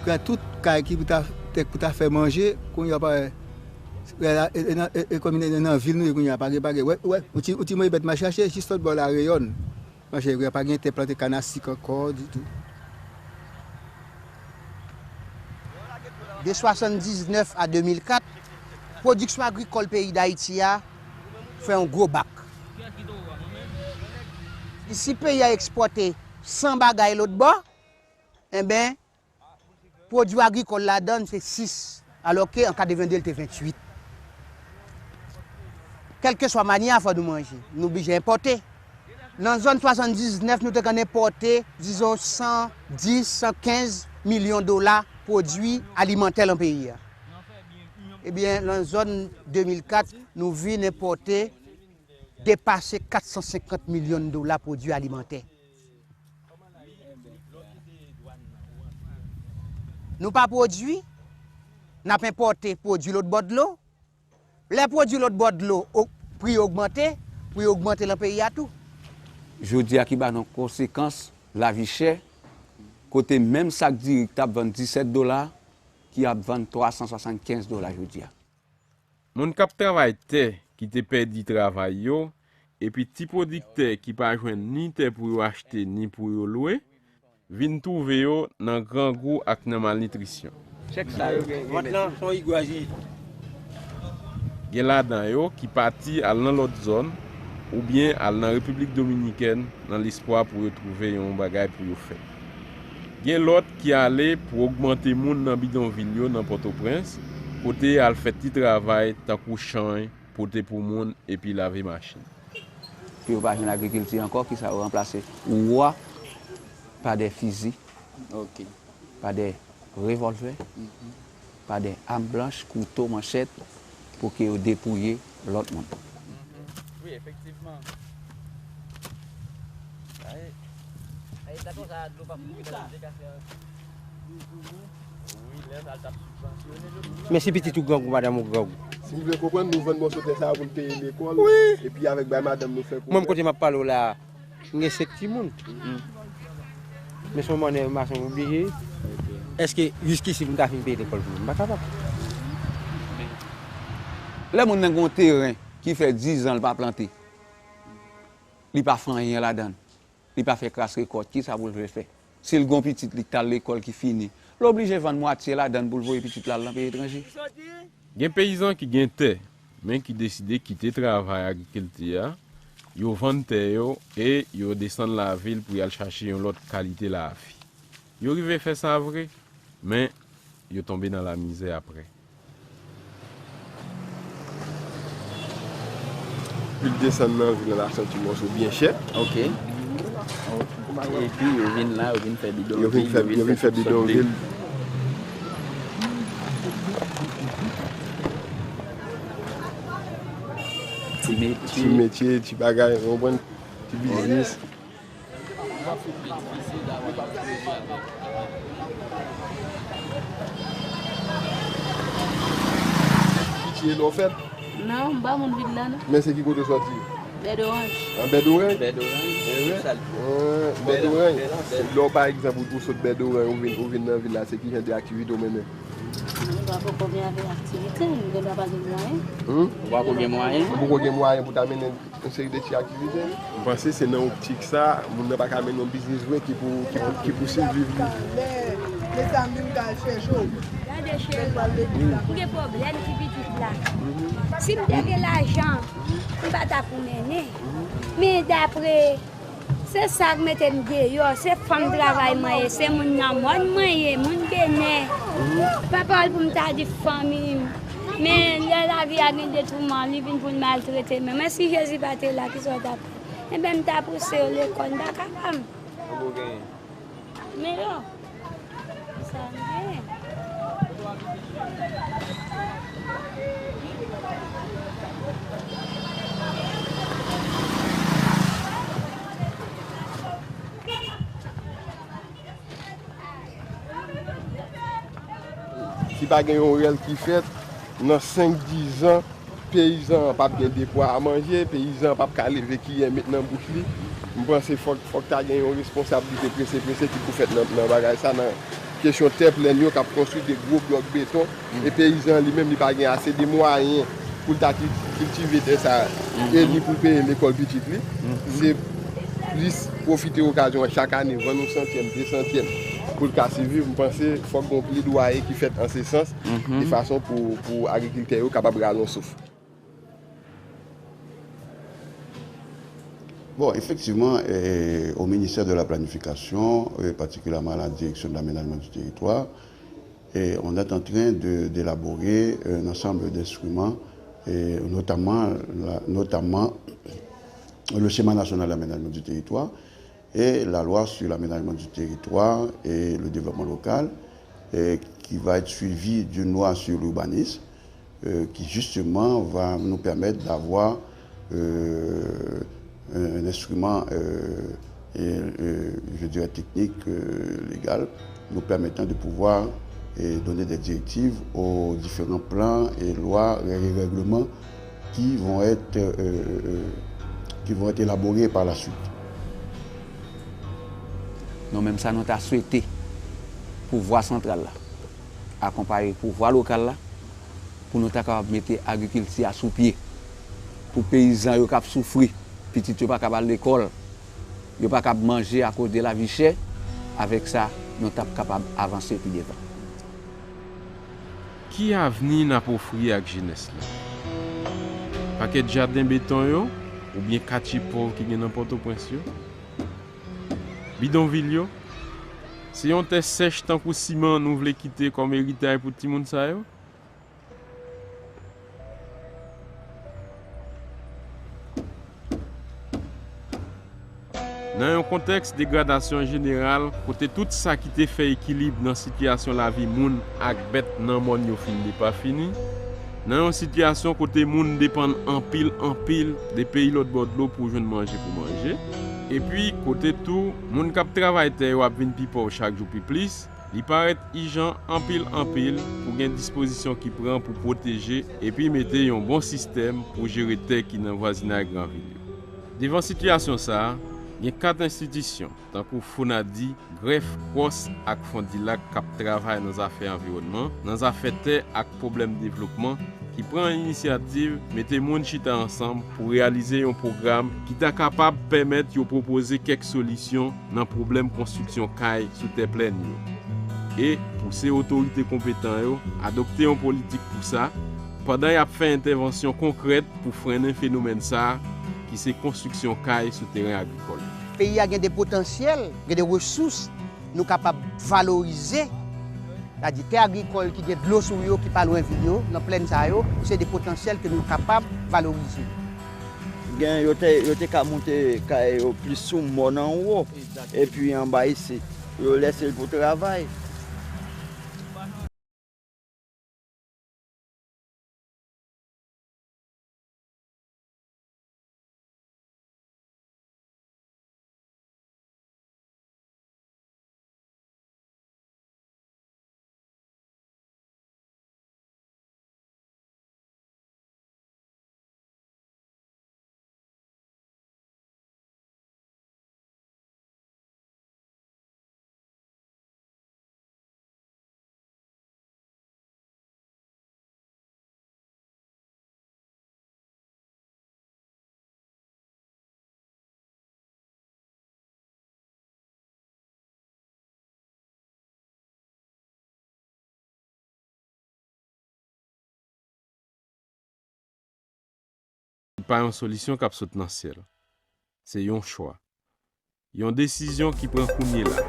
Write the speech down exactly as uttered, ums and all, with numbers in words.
Gen tout kay ki pou ta, te pou ta fè manje, kounye a pa, e, e, e, e, e, kòm nan, nan vil nou ye kounye a, pa gen, pa gen. Wè, wè, yon ti, yon ti mwen bèt m al chache, jis lòt bò La Reyòn. Mache, pa gen tè plante kann a sik ankò ditou. De swasanndiznèf a de mil kat, pwodiksyon agrikòl peyi Dayiti a fè yon gwo bak. Si peyi a ekspòte san bagay lòt bò, enben, pwodui agrikòl ladan l se sis, alòske an katrevenn de l te venntuit. Kèlkeswa manyè a, fò nou manje, nou blije enpòte. Nan zòn swasanndiznèf, nou te konn enpòte, dizon, san dis, san kenz milyon dola pwodui alimantè nan peyi a. Ebyen, nan zòn de mil kat, nou vin enpòte depase kat san senkant milyon dola pwodui alimantè. Nou pa pwodui, n ap enpòte pwodui lòt bò dlo. Lè pwodui lòt bò dlo, o-, pri yo ogmante, pri yo ogmante nan peyi a tou. Jodi a ki ba nou konsekans lavi chè, kote menm sak diri ki t ap vann disèt dola, ki ap vann twa san swasannkenz dola jodi a. Moun k ap travay tè ki te pèdi travay yo, epi ti pwodiktè ki pa jwenn ni tè pou yo achte ni pou yo lwe, vin twouve yo nan grangou ak nan malnitrisyon. Chèk sa yo gen. Vant lan, se yon igwaji. Gen ladan yo ki pati al nan lòt zòn, oubyen al nan Repiblik Dominikèn nan lespwa pou yo twouve yon bagay pou yo fè. Gen lòt ki ale pou ogmante moun nan bidonvil yo nan Pòtoprens, kote y al fè ti travay tankou chany, pote pou moun, epi lave machin. Pou yo pa jwenn agrikilti ankò, kisa yo ranplase? Wwa pa de fizi, pa de revòlvè, pa de am blanch, kouto, manchèt, pou ke yo depouye lòt moun. Wi, efektivman. Men si pitit ou grangou, madanm ou grangou. Si m vle konprann, nou vann mòso tè sa a pou n peye lekòl, epi avèk bay madanm nou fè komès. Mwen, kote m ap pale w la a, m gen senk timoun. Men se yon mannè mason oblije. Èske jiskisi m ta fin peye lekòl pou yo? M pa kapab. Lè moun nan gen yon teren ki fè diz an l pa plante, li pa fè anyen ladan l, li pa fè kras rekòt, kisa pou l vle fè? Si l gen yon pitit li k t al lekòl ki fini, l oblije vann mwatye ladan l pou l voye pitit la al nan peyi etranje. Gen peyizan ki gen tè, men ki deside kite travay agrikilti a, yo vann tè yo e yo desann lavil pou y al chache yon lòt kalite lavi. Yo rive fè sa vre, men yo tonbe nan lamizè apre. Pou l desann nan vil la, l ap santi mòso byen chè. Ok. Epi yo vin la, yo vin fè bidonvil, yo vin fè, yo vin fè bidonvil. Ti metye. Ti metye, ti bagay, w konprann? Ti biznis. Piti e lè w fèt? Non, m pa moun vil la, non. Men se ki kote w sòti? Bèdoranj. An Bèdoranj? Bèdoranj. Bèdoranj. Lè w, pa egzanp, ou, ou sot Bèdoranj, ou vin, ou vin nan vil la, se ki jan de aktivite w mennen? Mwen pa poko gen avèk aktivite, m gen dwa pa gen mwayen. Hmm? Ou pa poko gen mwayen? Ou poko gen mwayen pou ta mennen yon seri de ti aktivite. M panse se nan optik sa, moun nan pa ka mennen yon biznis vre ki pou, ki pou, ki pou siviv li. Lè, lè samdi m ka al chèche w. Gade cheri, m gen pwoblèm ti pitit la. Si m te gen lajan, m pa ta pou mennen. Men dapre Se sa k mete m deyò, se fanm travay mwen ye, se moun nan mòn mwen ye, moun Benè. Pa pawòl pou m ta di fanmi m. Men lè lavi a gen detwouman, li vin pou l maltrete mwen. Men si Jezi pa te la, kisa w t ap fè? Enben, m ta pouse yo lekòl, m pa kapab. Men yo. Sa m gen. Si pa gen yon rèl ki fèt, nan senk, diz an, peyizan an p ap gen de pwa a manje, peyizan an p ap ka leve kiyè met nan bouch li. M panse fòk, fòk ta gen yon responsablite prese, prese ki pou fèt nan, nan bagay sa, nan, Kesyon tè plèn yo k ap konstwi de gwo blòk beton, e peyizan li menm li pa gen ase de mwayen pou l ta ki-, kiltive tè sa a, e ni pou l peye lekòl pitit li. Se plis pwofite okazyon an chak ane, vann yon santyèm, de santyèm, pou l ka siviv. M panse fòk gen yon pledwaye ki fèt an se sans, de fason pou, pou agrikiltè yo kapab rale yon souf. Bon, effectivement, euh, au ministère de la Planification, euh, particulièrement à la direction de l'aménagement du territoire, et on est en train de, d'élaborer un ensemble d'instruments, et notamment, la- notamment le schéma national d'aménagement du territoire et la loi sur l'aménagement du territoire et le développement local, et qui va être suivie d'une loi sur l'urbanisme, euh, qui justement va nous permettre d'avoir, euh, un, un instrument, euh, et, euh, je dirais technique, euh, légal, nous permettant de pouvoir, euh, donner des directives aux différents plans et lois et règlements qui vont être, euh, euh, qui vont être élaborés par la suite. Nou menm sa nou ta swete pouvwa santral la akonpaye pouvwa lokal la pou nou ta kapab mete agrikilti a sou pye. Pou peyizan yo k ap soufri, pitit yo pa kab al lekòl, yo pa kab manje akoz de lavi chè, avèk sa, nou t ap kapab avanse pi devan. Ki avni n ap ofri ak jenès la? Pakèt jaden beton yo, oubyen katye pòv ki gen nan Pòtoprens yo? Bidonvil yo? Se yon tè sèch tankou siman nou vle kite kòm eritay pou timoun sa yo? Nan yon kontèks degradasyon jeneral, kote tout sa ki te fè ekilib nan sitiyasyon lavi moun ak bèt nan mòn yo fin depafini, nan yon sitiyasyon kote moun depann anpil, anpil de peyi lòtbò dlo pou jwenn manje pou manje, epi kote tou, moun k ap travay tè yo ap vin pi pòv chak jou pi plis, li parèt ijan anpil, anpil pou gen dispozisyon ki pran pou pwoteje epi mete yon bon sistèm pou jere tè ki nan vwazinay gran vil yo. Devan sitiyasyon sa a, gen kat enstitisyon, tankou FONADI, GREF, CROS ak FONDILAC k ap travay nan zafè anviwònman, nan zafè tè ak pwoblèm devlopman, ki pran inisyativ mete moun chita ansanm pou reyalize yon pwogram ki ta kapab pèmèt yo pwopoze kèk solisyon nan pwoblèm konstriksyon kay sou tè plèn yo, e pouse otorite konpetan yo adopte yon politik pou sa, pandan y ap fè entèvansyon konkrèt pou frennen fenomèn sa a, ki se konstriksyon kay sou teren agrikòl yo. Peyi a gen de potansyèl, gen de resous nou kapab valorize, sètadi tè agrikòl ki gen dlo sou yo, ki pa lwen vil yo, nan plèn sa yo, se de potansyèl ke nou kapab valorize. Gen, yo te, yo te ka moute kay yo plis sou mòn anwo, epi anba isit, yo lese l pou travay. Pa yon solisyon k ap sot nan syèl. Se yon chwa. Yon desizyon ki pran kounye la.